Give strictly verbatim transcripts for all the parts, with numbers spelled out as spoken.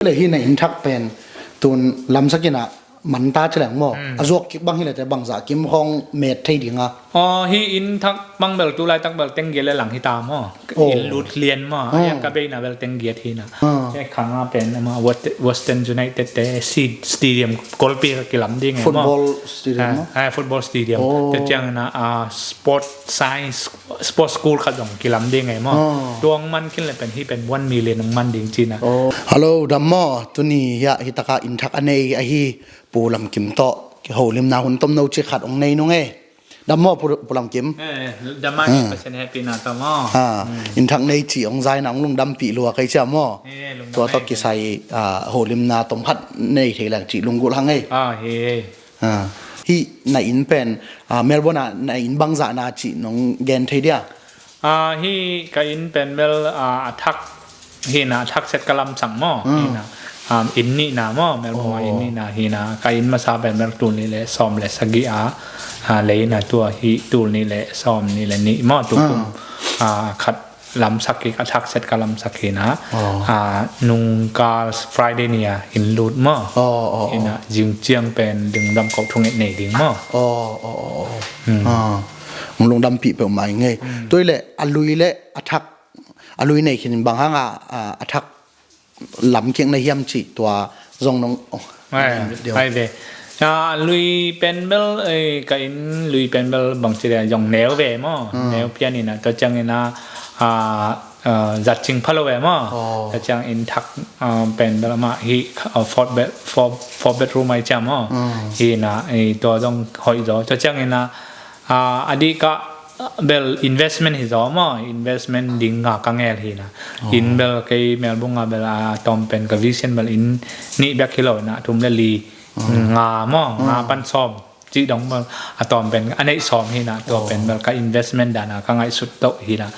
le hi na inn thak pen tun lamsak in ah man ta ci leng maw? A zuak kik bang hi le te bangzah kim khawng met thei ding a? Aw, hi inn thak bang bel tu laitak bel teng giat le lang hi ta maw? Inn lut lian maw? A ka beina bel teng giat hi na. Khang a pen ama Western United te stadium golpi ka kilam ding e maw? Football stadium maw? Football stadium. Te ciang na sport science sports school khat zong kilam ding e maw? Tua hong man khin le pen hi pen one million hong man ding ci na. Hello, dam maw? Tuni hiah hi taka inn thak a nei ahi Pu Lam Kim tawh holimna hun tomno ci khat hong nei nung e. Dam maw, Pu, Pu Lam Kim? Dam a, Pasian hehpih na tawh maw? Inn thak nei ci hong zai na hong lungdampih lua kei cia maw? Tua tawh kisai holimna tom khat nei thei leng ci lunggulh hang e. Hih na inn pen Melbourne ah na inn bangzah na cih nong gen thei dia? Hih ka inn pen bel a thak hi na, a thak set ka lamsak maw? Hi na, inn nihna maw? Melbourne ah inn nihna hi na, ka inn masa pen bel tul nih le sawm le sagih a lei na, tua hih tul nih le sawm nih le nih maw? Tukum khat lamsak kik, a thak set ka lamsak hi na. Nungkal Friday ni a inn lut maw? Hi na, zing ciang pen ding dam kok thunget nei ding maw? Hong lungdampih peuhmah ing e. Tua hi le a lui le a thak, a lui nei khin bang hang a a thak lam kik na hiam cih tua zong nong ai ve. A lui pen bel, ka inn lui pen bel bangci dia zong neu ve maw? Neu pian ina, tua ciang ina zatcing pha lo ve maw? Tua ciang inn thak pen bel amah hi four bedroom ai ciam maw? Hi ina tua zong hoih zaw. Tua ciang ina a dih kah bel investment hi zaw maw? Investment ding nga ka ngel hi na. Inn bel kei Melbourne a bel a tawm pen ka vision bel inn nih bek hi lo na, thum le li, nga maw? Nga pan sawm cih dong bel a tawm pen a neih sawm hi na. Tua pen bel ka investment dan a ka ngaihsut toh hi na.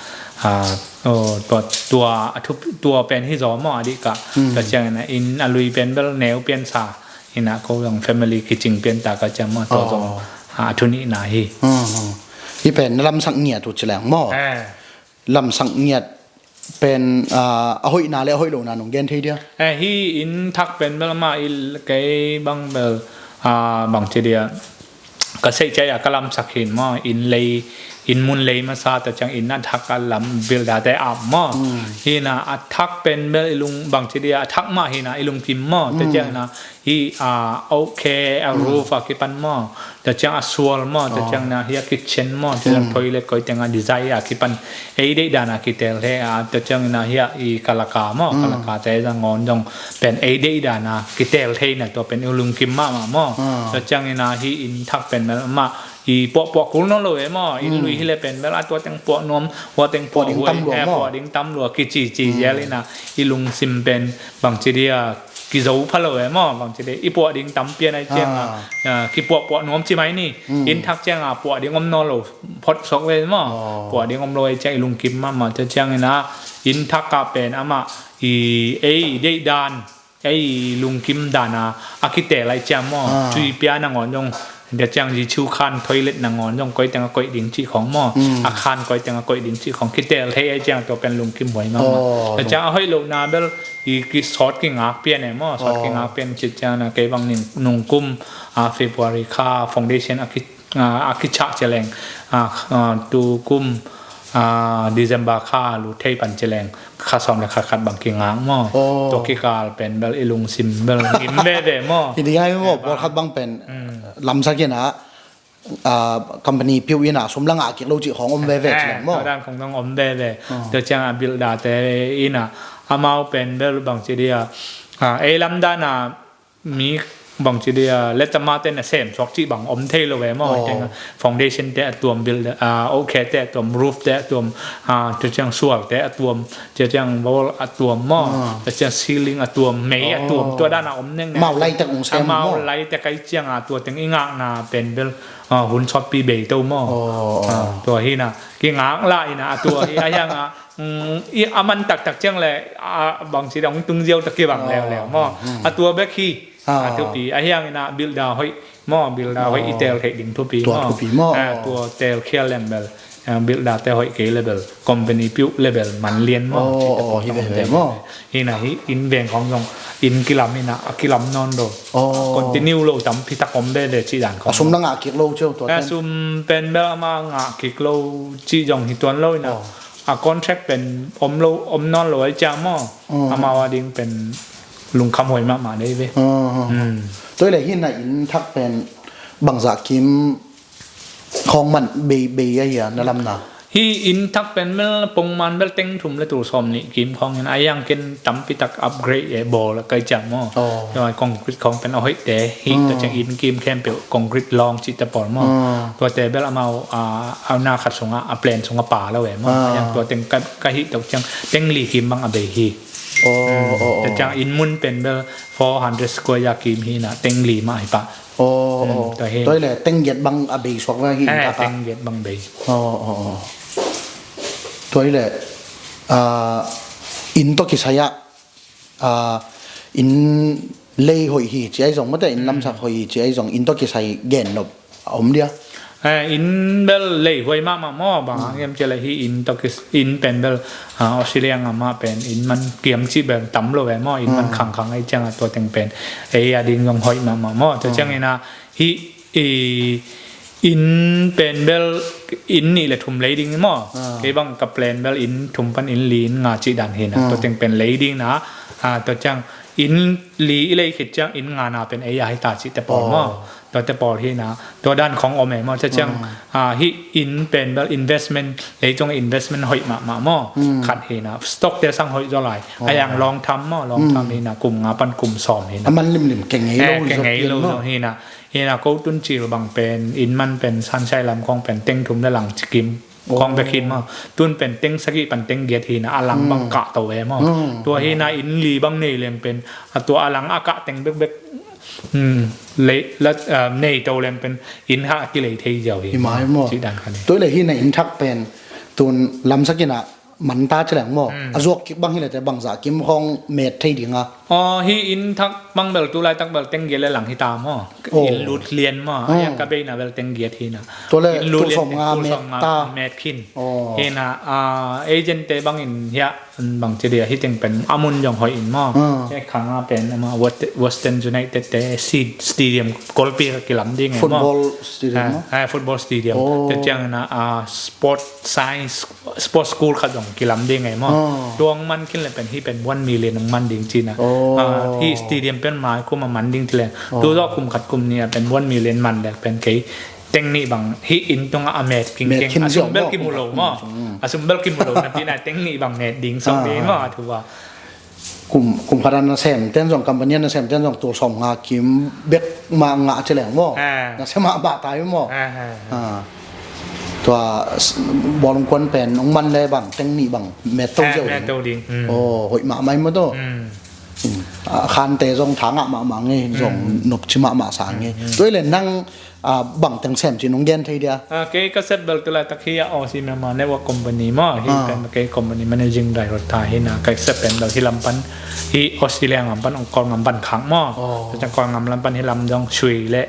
Tua tua pen hi zaw maw? A dih kah tua ciang ina inn a lui pen bel neu pian sa hi na, ko zong family kicing pian ta ka ciam maw? Tua zong a thu nihna hi. Hi pen na lamsak ngiat uh ci leng maw? Lamsak ngiat pen a hoihna le a hoih lohna nong gen thei dia? Hi inn thak pen bel amah i kei bang bel bangci dia ka seih ciah a ka lamsak hin maw? Inn lei, inn mun lei masa, tua ciang inn a thak a lam builder te ap maw? Hi na a thak pen bel i lung bangci dia a thak mah hi na i lungkim maw? Tua ciang ina hi a okay a roof a kipan maw? Tua ciang a sual maw? Tua ciang ina hi a kitchen maw? Tua ciang toilet koi teng a design a kipan ei deih dan a kitel thei a. Tua ciang ina hi a i kalaka maw? Kalaka te zang ngawn zong pen ei deih dan a kitel thei na, tua pen i lungkim mahmah maw? Tua ciang ina hi inn thak pen bel amah i puahpuah kul nawn lo e maw? Inn lui hi le pen bel a tua teng puah nuam, hua teng puah huai, puah ding tam lua kici ci zel ina i lungsim pen bangci dia kizo pha lo e maw? Bangci dia i puah ding tam pian ai ciang a kipuahpuah nuam ci mai ni. Inn thak ciang a puah ding om nawn lo phot sok ve maw? Puah ding om lo ai ciang i lungkim mahmah. Tua ciang ina inn thak a pen amah i ei deih dan, ei lungkim dan a a kitel ai ciam maw? Cui pia nangawn zong, tua ciang zichiu khan toilet nangawn zong koi teng a koih ding cih khong maw? A khan koi teng a koih ding cih khong kitel thei ai ciang tua pen lungkim huai mahmah. Tua ciang a hoih lohna bel i kisawt kingak pian e maw? Sawt kingak pian cih ciang na kei bang nungkum a February kha foundation a ki a kichah ci leng, tukum December kha lut thei pan ci leng kha sawm le kha khat bang kingak maw? Tua kikal pen bel i lungsim bel ngim veve maw? Hi ding ai maw? Pawl khat bang pen lamsak ina company piu ina sum la ngah kik lo cih khong om veve ci leng maw? Tua dan khong dong om veve. Tua ciang a builder te ina amau pen bel bangci dia ei lam dan a mi bangci dia letama te na sem suak cih bang om thei lo ve maw? Foundation te a tuam, build, okay te a tuam, roof te a tuam, tua ciang sual te a tuam, tua ciang wall a tuam maw? Tua ciang ceiling a tuam, mei a tuam, tua dan a om neng neng. Amau laitak ung sem maw? Amau laitak ai ciang a tua teng i ngakna pen bel hun sawtpi bei to maw? Tua hi na kingak lah ina a tua hi a hiang a i a man taktak ciang le bangci dong tung ziau ta kibang leuleu maw? A tua bek hi. A thupi a hiang ina builder hoih maw? Builder hoih i tel theih ding thupi maw? Tua tel khial leng bel Builder te hoih kei level, company piuh level man lian maw? Aw, cih te aw, pawl hi tam ve, hi ve maw? Hi na hi inn veng khawng zong inn kilam hi na, a kilam nawn lo. Aw. Continue lo tampi tak om veve cih dan khawng. A sum na ngah kik lo cio tua ten. A sum pen bel ama ngah kik lo cih zong hi tuan lo hi na. Aw. A contract pen om lo, om nawn lo ai ciang maw? Aw. Amau a ding pen lungkham huai mahmah dei ve. Aw. Hmm. Tua hi leh hi na inn thak pen bangzah kim khawng man bei, bei a hia na lam na? Hi inn thak pen bel pongman bel teng thum le tul sawm nih kim khawng in a, a yang ken tampi tak upgrade e bawl a kai ciang maw? Aw. Tua concrete khawng pen a hoih te hi. Hmm. Tua ciang inn kim khempeuh concrete lawng cih te pawl maw? Hmm. Tua te bel amau a, a na khat sungah, a plan sungah pa lo e maw? Ah. A yang tua teng ka, ka hih tok ciang teng li kim bang a bei hi. Aw, hmm, aw, aw. Tua ciang inn mun pen bel four hundred square yard kim hi na, teng li mah hi pah. Aw, hmm, aw. Tua hi. Tua hi leh teng giat bang a bei suak ve hi. Eh, inn thak ah. Teng giat bang bei. Aw, aw, aw. Tua hi leh, ah, inn tawh kisai ah, ah, inn lei hoih hi ci ai zong, mate inn lamsak hoih hi ci ai zong, inn tawh kisai gen nop a om dia? Eh, inn bel lei huai mahmah maw, bang hang hiam cih leh hi inn tawh kis-, inn pen bel, ah, Australia ngam ah pen inn man kiam cih bel tam lo ve maw, inn man khangkhang ai ciang a tua teng pen ei a ding zong hoih mahmah maw. Tua ciang hi na hi, i, inn pen bel inn nih le thum lei ding maw? Ah. Kei bang ka plan bel inn thum pan inn li inn nga cih dan hi na. Ah. Tua teng pen lei ding na, ah, tua ciang inn li i lei khit ciang inn nga na pen ei a hi ta cih te pawl maw? Aw. Tua te pawl hi na, tua dan khawng om e maw? Tua ciang, ah, hi inn pen bel investment, lei tung investment hoih mahmah maw? Hmm. Khat hi na, stock te sang hoih zaw lai. Aw. A yang long term maw, long term hi na, kum nga pan kum sawm hi na. A man limlim ke ngei lo, eh, ke ngei lo hi na. Hi na, ko tun cil bang pen inn man pen Sunshine lam khawng pen teng thum le lang ci kim khawng bek hi maw. Tun pen teng sagih pan teng giat hi na, a lang bang kah to e maw. Hmm. Tua hi na inn li bang nei leng pen, a tua a lang a kah teng bekbek, hmm, lei, la, ah, nei to leng pen inn ha kilei thei ziau hi. Hi mai maw. Cih dan kha ni. Tua hi leh hi na inn thak pen tun lamsak in a man ta ci leng maw. Hmm. A zuak kik bang hi leh te bangzah kim khawng met thei ding a? Aw, hi inn thak bang bel tu laitak bel teng giat le lang hi ta maw. Aw. Inn lut lian maw. Hmm. A yang ka beina bel teng giat hi na. Tua leh inn lut lian, tul sawm nga met ta. Met khin. Aw. Hi na, ah, agent te bang in hiah bang ci dia, hi teng pen a mun zong hoih in maw. Ah. Hi khang a pen ama West-, Western United te si-, stadium golpi ka kilam ding e maw. Football stadium maw? Ah, ah, football stadium. Oh. Tua ciang na, ah, sport science, sport school khat zong kilam ding e maw. Ah. Tua hong man khin le pen hi pen one million hong man ding ci na. Oh. Ah, hi stadium pen mai kum a man ding ci le. Oh. Tu zawh kum khat kum nih a pen one million man le pen kei teng nih bang, hih inn tungah a met kingkeng. Met khin a sum bel kimu lo maw. A sum bel kimu lo napi na teng nih bang met ding sawk ding maw, a thu a. Kum, kum khat a nasem ten zong, company a nasem ten zong tul sawm nga kim bek mah ngah ci leng maw. Ah. Nasem mah bah tai maw. Ah, ah, ah. Ah. Tua s-, bawlung kuan pen hong man le bang teng nih bang met to ziau ding. Met to ding. Hmm. Oh, hoih mahmah hi maw to. Hmm. Hmm. Ah, khante zong tha ngah mahmah ngei, zong nopci mahmah sa ngei. Hmm, hmm. Tua hi le nang, ah, bang teng sem ci nong gen thei dia? Ah, kei ka sep bel tu laitak hi a Aussie Myanmar Network Company maw. Hi pen kei company managing director hi na, ka sep pen bel hi lam pan, hi Australia ngam pan, Kawl ngam pan khak maw. Oh. Tua ciang Kawl ngam lam pan hi lam zong sui le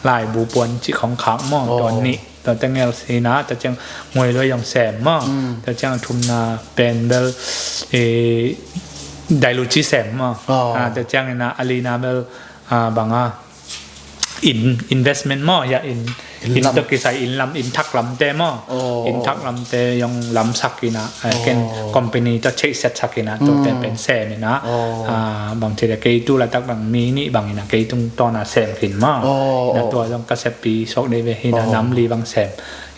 laibu puan cih khong khak maw. Oh. Tua nih. Tua teng el hi na, tua ciang muay luai zong sem maw. Mm. Tua ciang a thumna pen bel, eh, dailuci sem maw. Oh. Ah, tua ciang hi na, a lina bel, ah, bang a, in, investment maw, ya in, inn lam. Inn tawh kisai inn lam, inn thak lam te maw. Oh. Inn thak lam te zong lamsak hi na, eh, ken company tawh cheihset sak hi na, tua te pen sem hi na. Oh. Ah, bang ci le kei tu laitak bang mi nih bang hi na, kei tungtawn a sem khin maw. Oh. Hi na, tua zong ka seppi sawk dei ve hi na, nam li bang sem.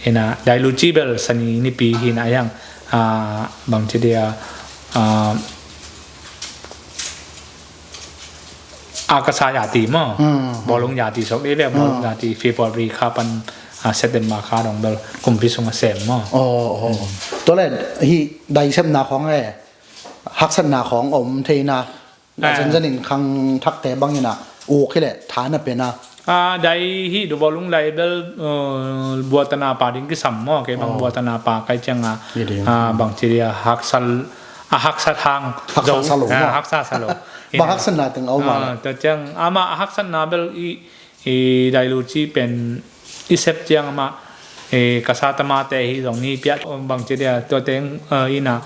Hi na, dailuci bel Sani Nipi hi na, a yang, ah, bang ci dia, ah, Akasa yati maw. Hmm. Bawlung yati sawk dei ve, bawlung yati February kha pan, ah, September kha dong bel kumpi sung a sem maw. Oh, oh. Hmm. Tua le hi dai sepna khong e, haksatna khong om thei na. Ah. Zanzan in khang thakte bang hi na, uk hi le tha na pe na. Ah, dai hi du bawlung lai bel, eh, buatana pa ding kisam maw, kei bang buatana pa kai ciang a, ah, bang ci dia haksal, a haksat hang. Haksat sa lo maw. Ah, haksat sa lo. Bang haksatna teng a om a. Ah, tua ciang ama a haksatna bel i, i dailuci pen i sep ciang ama Eh, ka sa tama te hi zong ni piah bang ci dia, tua teng, eh, ina,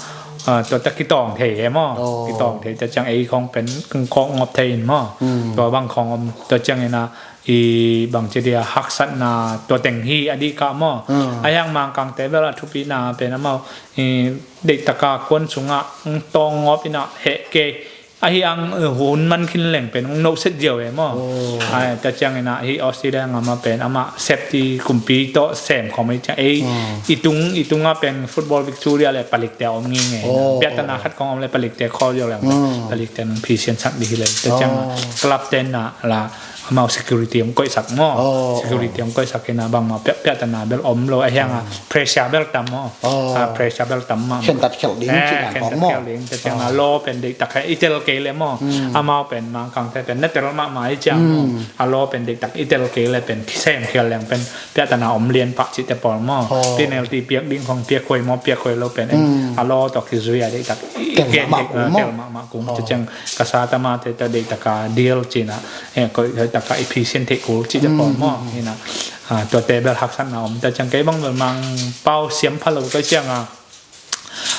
eh, tua ta kitawng thei e maw. Oh. Kitawng thei ta ciang ei khong pen kong ngop thei in maw. Mm. Tua bang khong om ta ciang ina i bang ci dia haksatna tua teng hi a dih kah maw. Mm. A hiang Mangkang te bel a thupina pen amau i deihtaka kuan sungah tawng ngop ina heh kei. Ahi ang, eh, hun man khin leng pen hong nohset ziau e maw. Oh. Ai, ta ciang ina hi Australia ngam a pen amah safety kumpi tawh sem khawm ei ciang ei. Oh. I tung, i tungah pen football Victoria le palik te om nging e. Oh, piahtana khat kong om le palik te call ziau leng. Oh. Palik te nong phisian sak di hi leng. Ta ciang club te na la amau security hong koihsak maw. Oh, security hong koihsak ina bangmah piah, piahtana bel om lo. A hiang a pressure bel tam maw. Oh. Ah, pressure bel tam mah. Khentat khelh ding, eh, ci dan kong maw. Khentat khelh ding, ta ciang a law pen deihtak i tel kei le maw. Mm. Amau pen Mangkang te pen na tel mahmah i ciang maw. Mm. A law pen deihtak i tel kei le pen kisem khial leng pen piahtana om lian pah cihte pawl maw. Oh. Penalty piak ding khong piak huai maw, piak huai lo pen. Mm. A law tawh kizui a deihtak i tel gen mahmah kung maw. Tel mahmah kung. Oh. Ta ciang ka sa tama te ta deihtaka deal cina. Eh, koih taka i phisian theih kul cihte pawl maw. Mm. Ina. Ah, tua te bel haksatna om ta ciang kei bang bel Mangpau siam pha lo ka ciang a.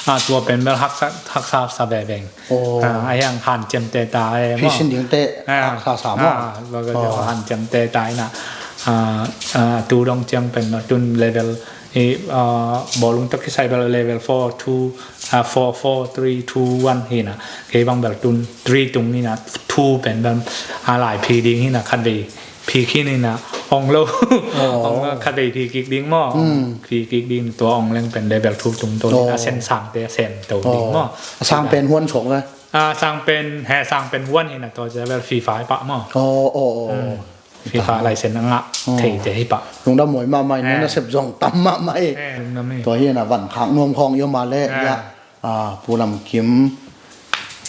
Ah, tua pen bel haksa, haksa sa veveng. Oh. Ah, a hiang hanciam te ta e maw. Phisian ding te haksa sa maw. Ah, tua ka hanciam te ta ina. Ah, ah, tu dong ciang pen maw tun level i, ah, bawlung tawh kisai bel level four, two, ah, four, four, three, two, one hi na. Kei bang bel tun three tung hi na, two pen bel, ah, lai phi ding hi na, khat vei phi khin hi na, ong lo. Oh. Ong lo, khat vei phi kik ding maw. Mm. Phi kik ding tua ong leng pen level two tung to ding, oh, a sen sang te a sen to ding maw. A sang pen huan sok le. Ah, sang pen, he sang pen huan hi na tua level FIFA pah maw. Oh, oh, oh. Mm. FIFA license a ngah thei te hi pah. Lungdam huai mahmah in, na sep zong tam mahmah hi. Eh, lungdam hi. Tua hi na van khak nuam khawng i om a le, ya, ah, Pu Lam Kim,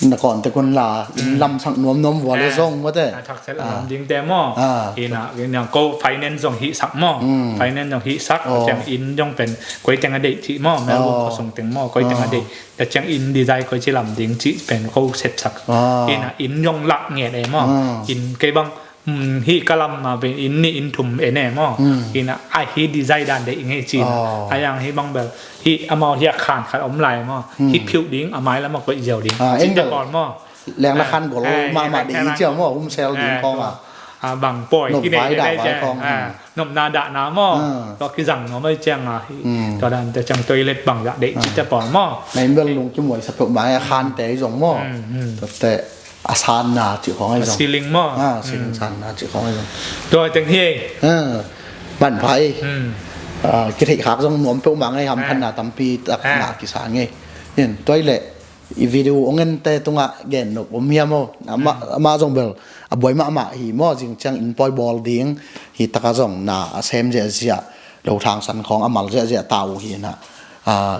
na kawn te kun la, inn lamsak nuamnuam vua le zong mate. Ah, thakset lam ding te maw. Ah. Ina, ina ko finance zong hihsak maw. Mm. Finance zong hihsak, oh, ciang inn zong pen, koi teng a deih cih maw, Melbourne khuasung teng maw, koi teng a deih. Ta ciang inn design koi ci lam ding cih pen ko sepsak. Ah. Ina, inn zong lak ngiat e maw. Ah. Inn kei bang, mm, hih ka lam ma pen inn nih inn thum en e maw. Mm. Ina, a hi design dan deih ngei cina. Oh. A yang hi bang bel, hih amau hih a khan khat om lai maw. Mm. Hih phiuh ding, a mai lam a koih ziau ding. Ah, cih te pawl maw. Leng la khan gol mahmah ding ciau maw, um sel ding khawng a. Ah, bang pawi kinei vai dai vai ciang. Nopna dahna maw. Ah. Tua kizang nuam ai ciang a. Mm. Tua dan te ciang toilet bang zah deih cih te pawl maw. Na inn bel lungkim huai sa peuhmah a, khan te zong maw. Mm, mm. Tua te a sanna cih khawng ahi zong. Ceiling maw? Ah, ceiling sanna cih khawng ahi zong. Tua teng hi. Ah, manpha hi. Hmm. Ah, kitheih khak zong nuam peuhmah ngei, hamphatna tampi tak na kisa ngei. Tua hi leh i video hong ente tungah gen nop om hiam aw? Amah, amah zong bel a buai mahmah hi maw, zing ciang inn pawi bawl ding hi takah zong na a sem ziahziah, lo thangsan khawng a mal ziahziah ta uh hi na. Ah,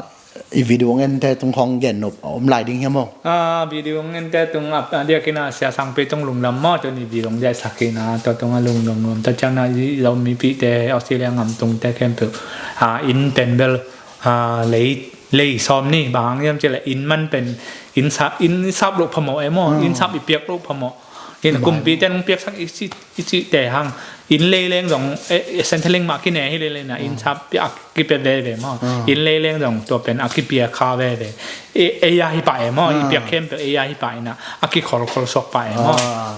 i video hong ente tung khawng gen nop a om lai ding hiam aw? Ah, video hong ente tung a, a diakin a Sia Sangpi tung lungdam maw, tuni video hong diaisak hi na, tua tung a lungdam lungdam. Tua ciang na i Zomipihte, Australia ngam tungte khempeuh, ah, inn pen bel, ah, lei, lei sawm ni, bang hang hiam cih leh inn man pen, inn sa, inn sap loh phamawh e maw, inn sap i piak loh phamawh. Inn kumpi ten hong piaksak i cih, i cih te hang. Inn lei leng zong, eh, eh, Centrelink mah kine hi lele na, inn sap a kipia veve maw. Inn lei leng zong tua pen a kipia kha veve. Eh, eh, ya hi pah e maw, i piak khempeuh eh, ya hi pah ina, a kikholkhol suak pah e maw.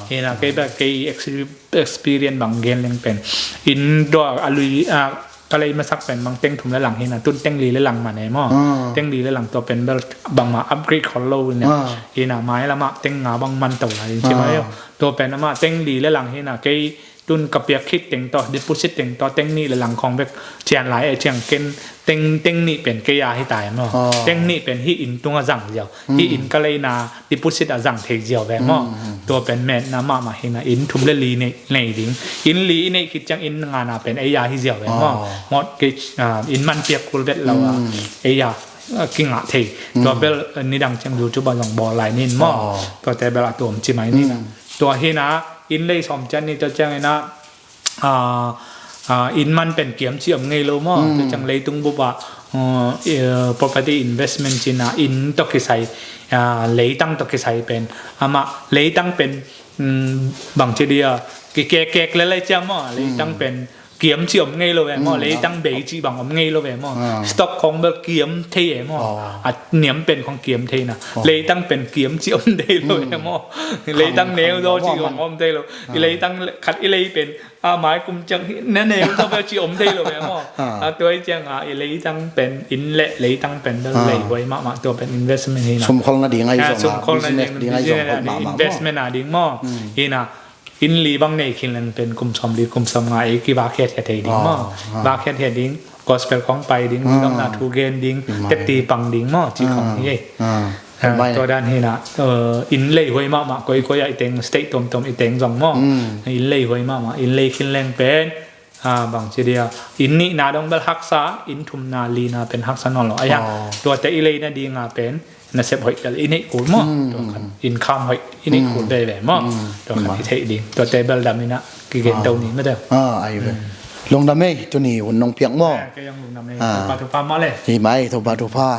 Ina kei bek kei exi-, experience bang gen leng pen. Inn tua a lui, a, ka lei masak pen bang teng thum le lang hi na, tun teng li le lang man e maw. Ah. Teng li le lang tua pen bel bangmah upgrade khol lo hi na. Ah. Hi na mai lamah teng nga bang man to lai hi ci mai. Ah. Tua pen amah teng li le lang hi na, kei tun ka piak khit teng tawh, deposit teng tawh, teng nih le lang khawng bek cian lai e ciang ken teng, teng nih pen kei a hi ta e maw. Ah. Teng nih pen hih inn tungah zang ziau. Hih inn ka leina deposit a zang thei ziau ve maw. Mm, mm. Tua pen metna mahmah hi na, inn thum le li nei, nei ding. Inn li i neih khit ciang inn ngana pen ei a hi ziau ve maw. Oh. Mortgage, ah, inn man piak kul vet lo a. Mm. Ei a, ah, kingah thei. Mm. Tua bel, ah, nidang ciang YouTube a zong bawl lai nin maw. Oh. Tua te bel a tuam ci mai nin. Mm. Tua hi na, inn lei sawm cian ni tua ciang hi na, ah, ah, inn man pen kiam ci om ngei lo maw. Mm. Tua ciang leitung bup ah, uh, eh, property investment ci na inn tawh kisai, ah, leitang tawh kisai pen. Amah leitang pen, mm, bang ci dia, kikekek le lai ciam maw. Leitang pen kiam cih om ngei lo ve maw. Leitang bei cih bang om ngei lo ve maw. Stock khong bel kiam thei e maw. A niam pen khong kiam thei na. Leitang pen kiam cih om thei lo ve maw. Leitang neu zaw cih om om thei lo. I leitang khat i lei pen a mai kum ciang hi na neu zaw bel cih om thei lo ve maw. A tua i ciang a i leitang pen inn le leitang pen bel lei huai mahmah, tua pen investment hi na. Sumkholna ding ahi zong, sumkholna ding, business ding ahi zong, business a ding, mahmah maw. Investment a ding maw. Hi na. Inn li bang nei khin leng pen kum sawm li kum sawm nga ei kivak hiathiat thei ding maw. Vak hiathiat ding, gospel khong pai ding, lungdamna thu gen ding, teti pang ding maw, ci khong hi ei. Tua dan hi na, inn lei huai mahmah, koikoi ah i teng, state tuamtuam i teng zong maw. Inn lei huai mahmah, inn lei khin leng pen bang ci dia, inn nihna dong bel haksa, inn thumna lina pen haksa nawn lo. Aia, tuate i leina dinga pen nasep hoih bel i neih kul maw. Tua khan income hoih i neih kul veve maw. Tua khan i theih ding. Tuate bel dam ina kigen to ni mate. Ai ve. Lungdam ei, tuni hun nong piak maw. Kei ang lungdam ei. Topa thupha maw le. Hi mai, Topa thupha.